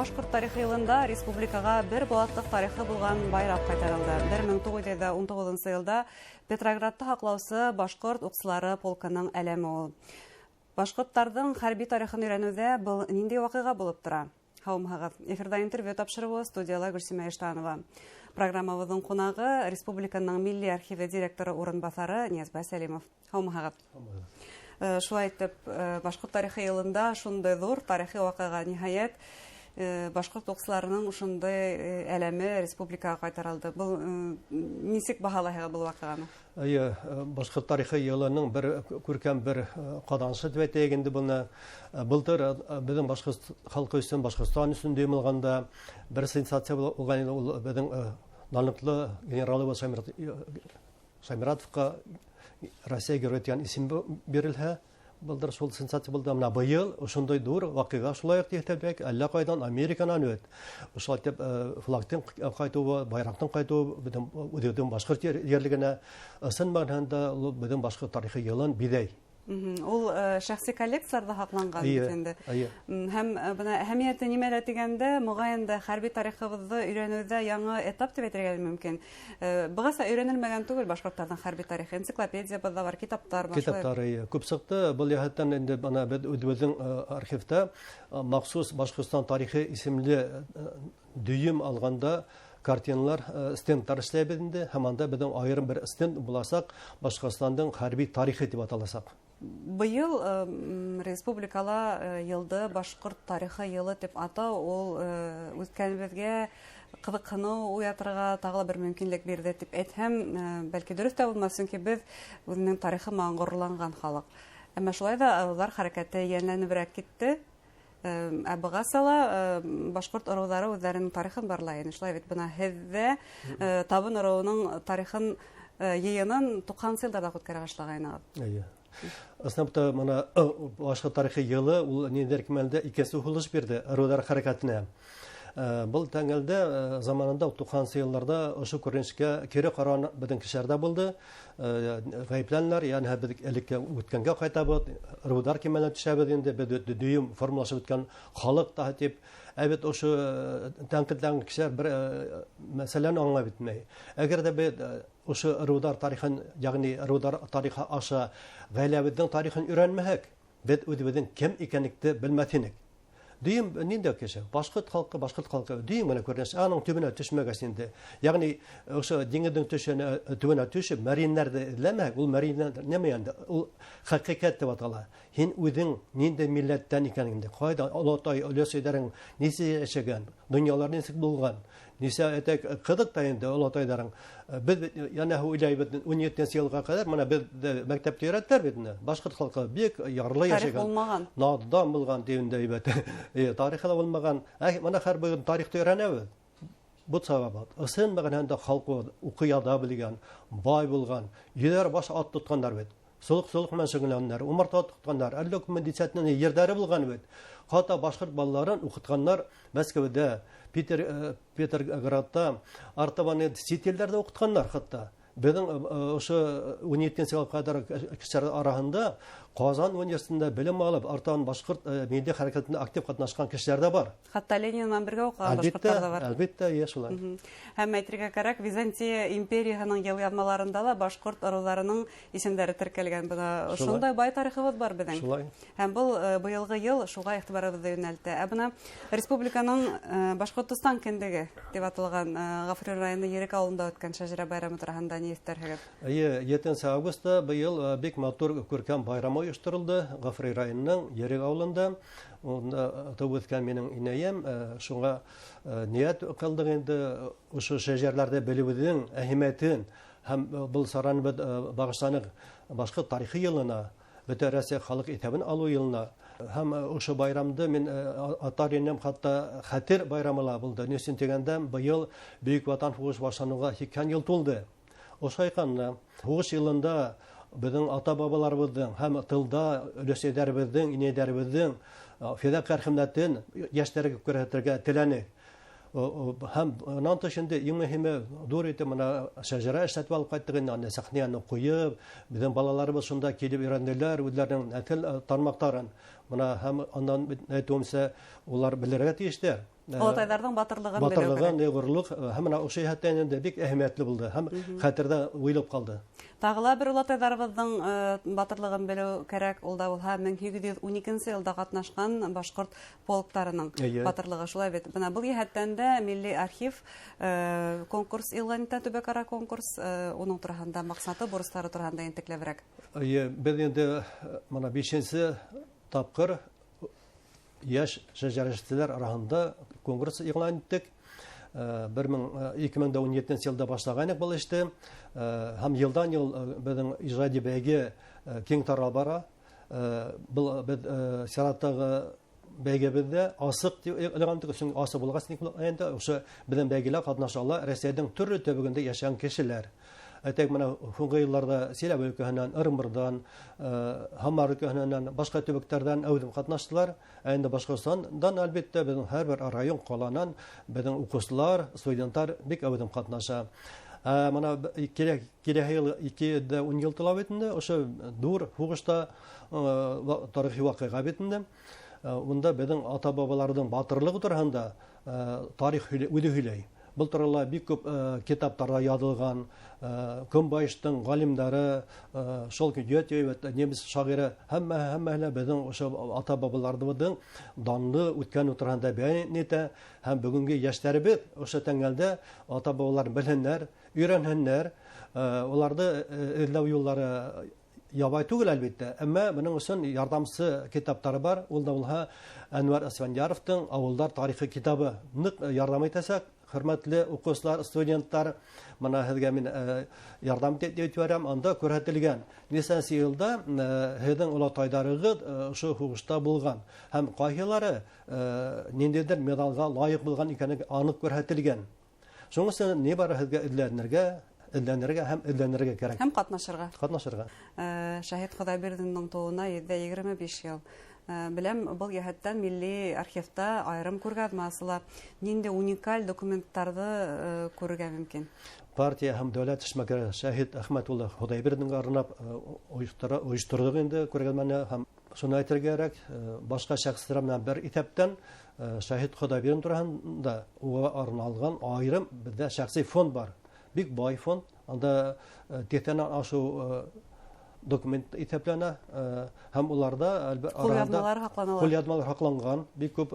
Башҡорт тарихы йылында республикаға бер быуатлыҡ тарихы булған байраҡ ҡайтарылды. 1919 йылда Петроградты һаҡлаусы башҡорт уҡсылары полкының әләме ул. Башҡорттарҙың хәрби тарихын өйрәнеүҙә был ниндәй ваҡиға булып тора? Һаумыһығыҙ. Эфирҙа интервью тапшырыуы, студияла Гөлсимә Иштанова. Программабыҙҙың ҡунағы республиканың милли архивы директоры урынбаҫары Ниязбай Сәлимов. Һаумыһығыҙ. Шулай итеп, башҡорт тарихы йылында шундай ҙур тарихи ваҡиға, ниһайәт, башҡорт уҡсыларының ошондай әләме республикаға ҡайтарылды. Был нисек баһалайһығыҙ был ваҡиғаны? Эйе, башҡорт тарихы йылының бер күркәм бер ҡаҙанышы тип әйтәйек инде быны. Былтыр беҙҙең башҡорт халҡы өсөн, Башҡортостан өсөн дөйөм алғанда бер сенсация булған ине, ул беҙҙең данлыҡлы генералыбыҙ Шаймуратовҡа Россия герой тигән исем бирелһә, былтыр шул сенсация булды. Мына быйыл ошондай ҙур ваҡиға шулай уҡ тиһәк, әллә ҡайҙан Американан үт. Ошолай итеп, флагтың ҡайтыуы, байраҡтың ҡайтыуы беҙҙең үҙебеҙҙең башҡорт ерлегенә ысын мәғәнәһендә ул беҙҙең башҡорт тарихы йылын биҙәй. Ул шәхси коллекцияларҙа һаҡланған бит инде. Һәм бына әһәмиәте нимәлә тигәндә, моғайын да хәрби тарихыбыҙҙы өйрәнеүҙә яңы этап тип әйтергә мөмкин. Бығаса өйрәнелмәгән түгел башҡорттарҙың хәрби тарихы. Энциклопедиябыҙ бар, китаптар бар. Китаптар, эйе, күп сыҡты. Был йәһәттән инде бына беҙ үҙебеҙҙең архивта махсус Башҡортостан тарихы исемле дөйөм алғанда картиналар, стендтар эшләйбеҙ инде, һәм анда беҙҙең айырым бер стенд буласаҡ, Башҡортостандың хәрби тарихы тип аталасаҡ. Быйыл республикала йылды башҡорт тарихы йылы тип атау, ул үткәнебеҙгә ҡыҙыҡһыныу уятырға тағы ла бер мөмкинлек бирҙе тип әйтһәм, бәлки дөрөҫ тә булмаҫ, сөнки беҙ үҙенең тарихы менән ғорурланған халыҡ. Әммә шулай ҙа ырыуҙар хәрәкәте йәнләнеберәк китте. Ә бығаса ла башҡорт ырыуҙары үҙҙәренең тарихын барлай ине. Шулай бит, бына һеҙҙә Табын ырыуының тарихын йыйынын туҡһанынсы йылдарҙа үткәрә башлағайнығыҙ. Эйе. Ысынлап та, бына башҡорт тарихы йылы ул ниндәйҙер кимәлдә икенсе һулыш бирҙе ырыуҙар хәрәкәтенә. Был тәңгәлдә заманында туҡһанынсы йылдарҙа ошо күренешкә кире ҡараған беҙҙең кешеләр ҙә булды. Ғәйепләнеләр, йәнә беҙ элеккә үткәнгә ҡайтабыҙ, ырыуҙар кимәленә төшәбеҙ инде, беҙ дөйөм формалашып бөткән халыҡ та тип. Ә бит ошо тәнҡитләнгән кешеләр бер мәсьәләне аңлап бөтмәй. Әгәр ҙә беҙ ошо ырыуҙар тарихын, йәғни ырыуҙар тарихы аша ғаиләбеҙҙең тарихын өйрәнмәһәк, беҙ үҙебеҙҙең кем икәнлекте белмәҫ инек. Дөйөм ниндәй кеше? Башҡорт халҡы, башҡорт халҡы дөйөм генә күренеш. Аның төбөнә төшмәгәс инде. Йәғни ошо диңгеҙҙең төбөнә төшөп, мәрйеннәрҙе эҙләмәһәк, ул мәрйеннәр нимә инде? Ул хәҡиҡәт тип атала. Һин үҙең ниндәй милләттән икәнеңде, ҡайҙа олатай, өләсәйҙәрең нисә йәшәгән, донъялар нисек булған, нисә әйтәк, ҡыҙыҡ та инде олатайҙарың. Беҙ йәнә уйлайбыҙ, ун етенсе йылға ҡәҙәр бына беҙ мәктәптә өйрәттеләр бит инде. Башҡорт халҡы бик ярлы Тарих йәшәгән. булмаған. Надан булған тигәндәй әйбәт. Тарихы ла булмаған. Бына һәр бөгөн тарихты өйрәнәбеҙ. Был сабаб. Ысын мәғәнәһендә халҡы уҡый яҙа белгән, бай булған, йөҙәр баш ат тотҡандар бит. Солоҡ-солоҡ менән шөғөлләнгәндәр, умарта тотҡандар, әллә күпме десятина ерҙәре булған бит. Хатта башҡорт балаларын уҡытҡандар Мәскәүҙә, Петроградта, артабан сит илдәрҙә уҡытҡандар хатта. Беҙҙең ошо ун етенсе йылға ҡәҙәр кешеләр араһында Ҡазан университетында белем алып, артабан башҡорт милли хәрәкәтендә актив ҡатнашҡан кешеләр ҙә бар. Хатта Ленин менән бергә уҡыған Әлбиттә, башҡорттар ҙа бар. Әлбиттә, эйе, шулай. Һәм әйтергә кәрәк, Византия империяһының йылъяҙмаларында ла башҡорт ырыуҙарының исемдәре теркәлгән. Бына ошондай бай тарихыбыҙ бар беҙҙең. Һәм был быйылғы йыл шуға иғтибарыбыҙҙы йүнәлтте. Ә бына республиканың Башҡортостан кендеге тип аталған Ғафури районы Ерек ауылында үткән шәжәрә байрамы тураһында ни өҫтәрһегеҙ? Эйе, етенсе августта быйыл бик матур күркәм байрам ойошторолдо Ғафури районының Ерек ауылында. Унда тыуып үҫкән минең инәйем, шуңа ниәт ҡылдыҡ инде ошо шәжәрләрҙе белеүҙең әһәмиәтен һәм был сараны беҙ бағышланыҡ башҡорт тарихы йылына, Бөтә Рәсәй халыҡ иҫәбен алыу йылына. Һәм ошо байрамды мин атар инем, хатта хәтер байрамы ла булды. Ни өсөн тигәндә, быйыл Бөйөк Ватан һуғышы башланыуға һикһән йыл тулды. Ошо айҡанны һуғыш йылында беҙҙең ата-бабаларыбыҙҙың һәм тылда өләсәйҙәребеҙҙең, инәйҙәребеҙҙең фиҙаҡәр хеҙмәтен йәштәргә күрһәтергә теләнек. Һәм унан тыш инде иң мөһиме ҙур итеп бына шәжәрә эшләтеп алып ҡайттыҡ инде, аны сәхнәне ҡуйып, беҙҙең балаларыбыҙ шунда килеп өйрәнделәр үҙҙәренең нәҫел тармаҡтарын. Бына һәм андан әйтеүемсә, улар белергә тейештәр. Олатайҙарҙың батырлығын батырлығын, ғорурлыҡ һәм мына ошо йәһәттән инде бик әһәмиәтле булды һәм хәтерҙә уйлап ҡалды. Тағы ла бер олатайҙарыбыҙҙың батырлығын белеү кәрәк, ул да булһа 1812 йылда ҡатнашҡан башҡорт полктарының батырлығы, шулай бит. Бына был йәһәттән дә Милли архив конкурс иғлан итә, төбәк-ара конкурс, уның тураһында маҡсаты, бурыстары тураһында ентекләберәк. Эйе, беҙ инде мына 5-нсе тапҡыр йәш шәжәрәселәр араһында конкурс иғлан иттек. 2017 йылда башлағайныҡ был эште. Һәм йылдан йыл беҙҙең ижади бәйге киң тарала бара. Был беҙ сираттағы бәйгебеҙҙә асыҡ тип иғлан иттек, өсөн асыҡ булғас, инде ошо беҙҙең бәйгелә ҡатнаша ала Рәсәйҙең төрлө төбәгендә йәшәгән кешеләр. Әйтәйек, мына һуңғы йылларда Силәбе өлкәһенән, Ырымбурҙан, Һамар өлкәһенән, башҡа төбәктәрҙән әүҙем ҡатнаштылар. Ә инде Башҡортостандан, әлбиттә, беҙҙең һәр бер район, ҡаланан беҙҙең уҡыусылар, студенттар бик әүҙем ҡатнаша. Мына киләһе йыл ике йөҙ ун йыл тула бит инде, ошо ҙур һуғышта, тарихи ваҡиға бит инде. Унда беҙҙең ата-бабаларҙың батырлығы тураһында тарих үҙе һөйләй. Был турала бик күп китаптарҙа яҙылған, Көнбайыштың ғалимдары, шул Гёте, немец шағиры, һәммәһе лә беҙҙең ошо ата-бабаларыбыҙҙың данлы үткән тураһында бәйән итә. Һәм бөгөнгө йәштәребеҙ ошо тәңгәлдә ата-бабаларын белһеннәр, өйрәнһеннәр. Уларҙы эҙләү юлдары ябай түгел, әлбиттә, әммә бының өсөн ярҙамсы китаптары бар. Ул да булһа Әнвәр Асфандияровтың Ауылдар тарихы китабы ныҡ ярҙам итәсәк. Хөрмәтле уҡыусылар, студенттар, мына һеҙгә мин ярҙам итеп ебәрәм. Анда күрһәтелгән нисәнсе йылда һеҙҙең олатайҙарығыҙ ошо һуғышта булған һәм ҡайһылары ниндәйҙер медалға лайыҡ булған икәне аныҡ күрһәтелгән. Шуның өсөн ни бары һеҙгә эҙләнергә, эҙләнергә һәм эҙләнергә кәрәк. Һәм ҡатнашырға. Ҡатнашырға. Шәһит Хоҙайбирҙиндың тыуыуына йөҙ егерме биш йыл. Беләм, был йәһәттән Милли архивта айырым күргәҙмә асыла. Ниндәй уникаль документтарҙы күрергә мөмкин? Партия һәм дәүләт эшмәкәре Шәһит Әхмәт улы Хоҙайбирҙингә арнап ойошторҙоҡ инде күргәҙмәне. Һәм шуны әйтергә кәрәк, башҡа шәхестәр менән бер иҫәптән Шәһит Хоҙайбирҙин тураһында уға арналған айырым беҙҙә шәхси фонд бар. Бик бай фонд. Анда тиҫтәнән ашыу документ иҫәпләнә һәм уларҙа Ҡулъяҙмалар һаҡланалар. Ҡулъяҙмалар һаҡланған, бик күп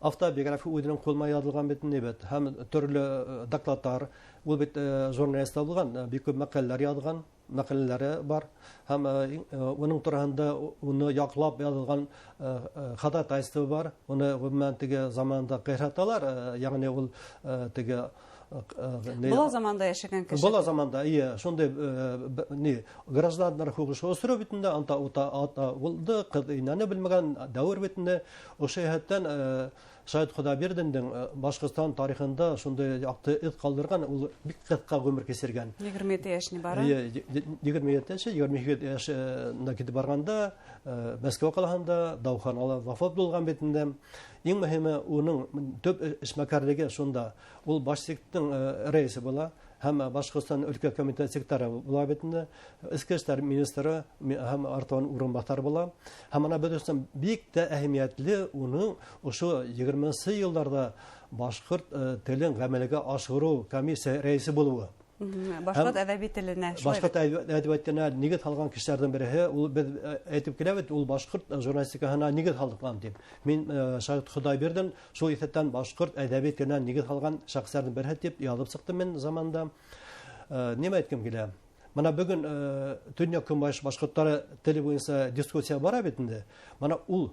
автобиография үҙенең ҡулына яҙылған бит инде бит. Һәм төрлө докладтар, ул бит журналист булған, бик күп мәҡәләләр яҙған, мәҡәләләре бар. Һәм уның тураһында уны яҡлап яҙылған ходатайство бар. Уны ғөмүмән теге заманда ҡыйраталар, йәғни ул теге не Була заманда йәшәгән кеше. Була заманда, ие, шундай не, гражданнар һуғышы осоро бит инде, анта ута ата булды, ҡыҙ инәне белмәгән дәүер бит инде. Ошо йәһәттән Шәһит Хоҙайбирҙиндең Башҡортостан тарихында шундай яҡты эҙ ҡалдырған, ул бик ҡыҫҡа ғүмер кисергән. Егерме ете йәш ни бары? Ие, егерме ете йәше, егерме һигеҙ йәшенә китеп барғанда Мәскәү ҡалаһында дауаханала вафат булған бит инде. Иң мөһиме уның төп эшмәкәрлеге шунда. Ул башсектың рәисе була һәм Башҡортостан өлкә комитеты секретары була бит инде. Эске эштәр министры һәм артабан урынбаҫар була. Һәм ана беҙ өсөн бик тә әһәмиәтле уның ошо егерменсе йылдарҙа башҡорт телен ғәмәлгә ашырыу комиссия рәисе булыуы. Башҡорт Һәм әҙәби теленә, шулай башҡорт бит? әҙәби теленә нигеҙ һалған кешеләрҙең береһе, ул беҙ әйтеп киләбеҙ, ул башҡорт журналистикаһына нигеҙ һалдыҡлан тип. Мин Шәһит Хоҙайбирҙин шул иҫәптән башҡорт әҙәби теленә нигеҙ һалған шәхестәрҙең береһе тип яҙып сыҡтым мин заманда. Нимә әйткем килә? Мына бөгөн Төньяҡ Көнбайыш башҡорттары теле буйынса дискуссия бара бит инде. Мына ул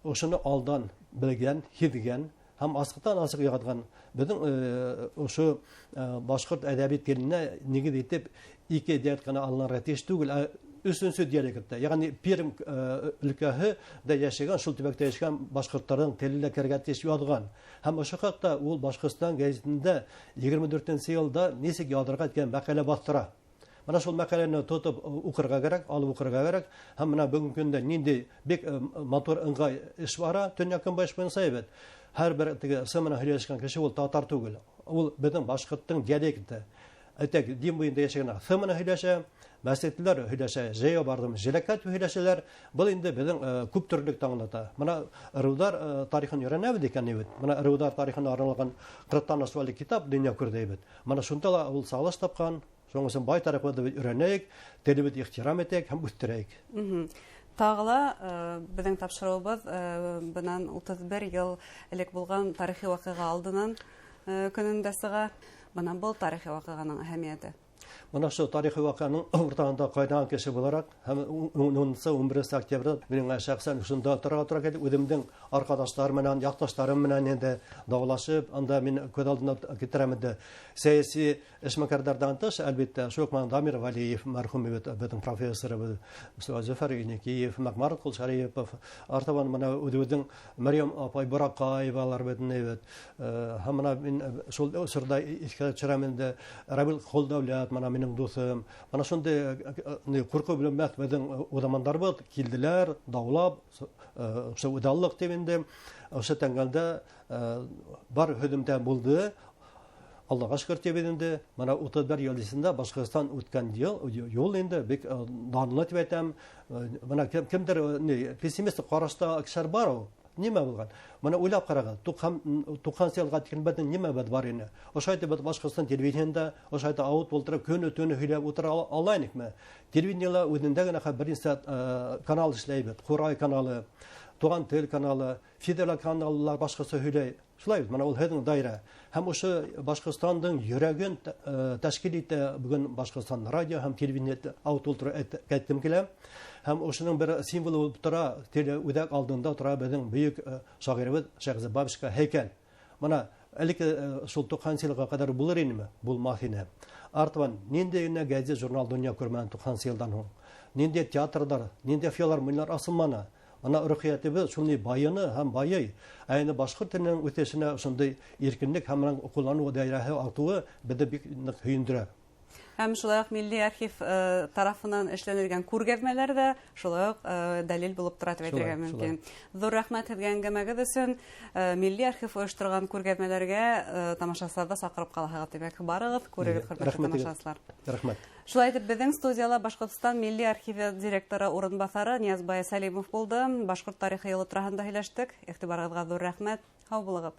ошоно алдан белгән, һиҙгән һәм асыҡтан асыҡ яҙған. Беҙҙең ошо башҡорт әҙәби теленә нигеҙ итеп ике диалект ҡына алынырға тейеш түгел, ә өсөнсө диалектта, йәғни Пермь өлкәһе дә йәшәгән, шул төбәктә йәшәгән башҡорттарҙың теле лә керергә тейеш яҙған. Һәм ошо хаҡта ул Башҡортостан гәзитендә егерме дүртенсе йылда нисек яҙырға тигән мәҡәлә баҫтыра. Мына шул мәҡәләне тотоп уҡырға кәрәк, алып уҡырға кәрәк. Һәм мына бөгөнгө көндә ниндәй бик матур ыңғай эш бара Төньяҡ Көнбайыш буйынса бит. Һәр бер теге сы менән һөйләшкән кеше ул татар түгел. Ул беҙҙең башҡорттың диалекты. Әйтәк, Дим буйында йәшәгән ҫы менән һөйләшә, мәсетләр һөйләшә, җәйәү барҙым, җиләккә һөйләшәләр. Был инде беҙҙең күп төрлөлөктө аңлата. Мына ырыуҙар тарихын өйрәнәбеҙ икән бит. Мына ырыуҙар тарихына арналған 40-тан ашыу әле китап донъя күрҙе бит. Мына шунда ла ул сағылыш тапҡан. Шуның өсөн бай тарихыбыҙҙы беҙ өйрәнәйек, телебеҙҙе ихтирам итәйек һәм үҫтерәйек. Тағы ла беҙҙең тапшырыуыбыҙ бынан 31 йыл элек булған тарихи ваҡиға алдынан көнөндә сыға. Бына был тарихи ваҡиғаның әһәмиәте. Мына ошо тарихи ваҡиғаның уртаһында ҡайнаған кеше булараҡ һәм унынсы, ун беренсе октябрҙә минең шәхсән ошонда торорға тура килде. Үҙемдең арҡадаштарым менән, яҡташтарым менән инде даулашып, анда мин күҙ алдына килтерәм инде сәйәси эшмәкәрҙәрҙән тыш, әлбиттә, шул уҡ Дамир Вәлиев мәрхүм бит, беҙҙең профессорыбыҙ, Зөфәр Иникиев, Мәҡмарат Ҡолшәрипов, артабан мына үҙебеҙҙең Мәрйәм апай Бураҡаевалар бит, ни бит. Һәм мына мин шул осорҙа иҫкә төшөрәм инде Рабил Ҡолдәүләт, мына минең дуҫым. Мына шундай, ни, ҡурҡыу белмәҫ беҙҙең уҙамандарыбыҙ килделәр, даулап, ошо үҙаллыҡ тип инде. Ошо тәңгәлдә, бар һөҙөмтә булды. Аллаға шөкөр тип инде. Мына 31 йыл эсендә Башҡортостан үткән юл инде бик данлы тип әйтәм. Мына кемдер, ни, пессимистик ҡарашта кешеләр бар ул. Нимә булған? Мына уйлап ҡарағыҙ, туҡһансы йылға тиклем беҙҙең нимә беҙ бар ине? Ошо әйтеп беҙ Башҡортостан телевидениендә, ошо әйтеп ауыт ултырып, көнө төнө һөйләп ултыра ала инекме? Телевидениела үҙендә генә хәҙер бер нисә канал эшләй бит. Ҡурай каналы, Туған тел каналы, федераль каналлар башҡаса һөйләй. Шулай бит, мына ул һеҙҙең даирә. Һәм ошо Башҡортостандың йөрәген тәшкил итә бөгөн Башҡортостан радио һәм телевидение ауыт ултырып әйткем килә. Һәм ошоноң бер символы булып тора, телеүҙәк алдында тора беҙҙең бөйөк шағирыбыҙ Шәйхзада Бабичҡа һәйкәл. Мына элекке шул туҡһансы йылға ҡәҙәр булыр инеме? Булмаҫ ине. Артабан ниндәй генә гәзит, журнал донъя күрмәне туҡһансы йылдан һуң. Ниндәй театрҙар, ниндәй филармониялар асылманы. Ана рухиятыбыҙ шундай байыны һәм байый. Ә инде башҡорт теленең үҫешенә ошондай иркенлек һәм уның ҡулланыу даирәһе артыуы беҙҙе бик ныҡ һөйөндөрә. Һәм шулай уҡ Милли архив тарафынан эшләнелгән күргәҙмәләр ҙә шулай уҡ дәлил булып тора тип әйтергә мөмкин. Ҙур рәхмәт һеҙгә әңгәмәгеҙ өсөн. Милли архив ойошторған күргәҙмәләргә тамашасыларҙы саҡырып ҡалаһығыҙ, тимәк, барығыҙ, күрегеҙ, хөрмәтле Рәхмәт һеҙгә. тамашасылар. Рәхмәт. Шулай итеп, беҙҙең студияла Башҡортостан Милли архивы директоры урынбаҫары Ниязбай Сәлимов булды. Башҡорт тарихы йылы тураһында һөйләштек. Иғтибарығыҙға ҙур рәхмәт. Һау булығыҙ.